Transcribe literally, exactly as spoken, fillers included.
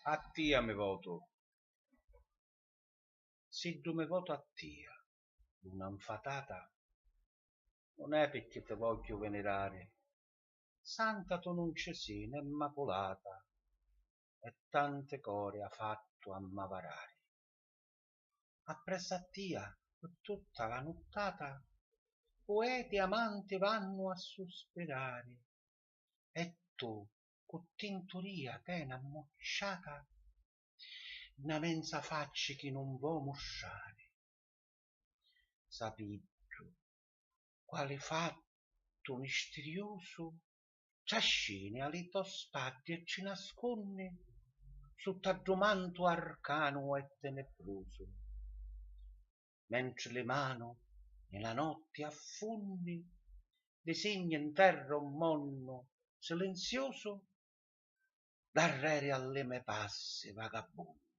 A tia mi votu. Siddu mi votu a tia, luna nfatata, nun è picchì ti vogghiu vinirari, santa tu nun ci si né mmaculata, e tanti cori ha fattu a mmavarari. Appressu a tia pi tutta la nuttata pueti e amanti vannu a suspirari, e tu cu tinturia teni ammucciata na menza facci chi nun vo mustrari. Sapiddhu quali fattu mistiriusu trascini a li to spaddi e ci nascunni sutta ddu mantu arcanu e tenebrusu, mentri li manu ni la notti affunni, disigni nterra un monnu silinziusu, darreri a li me passi vagabunni.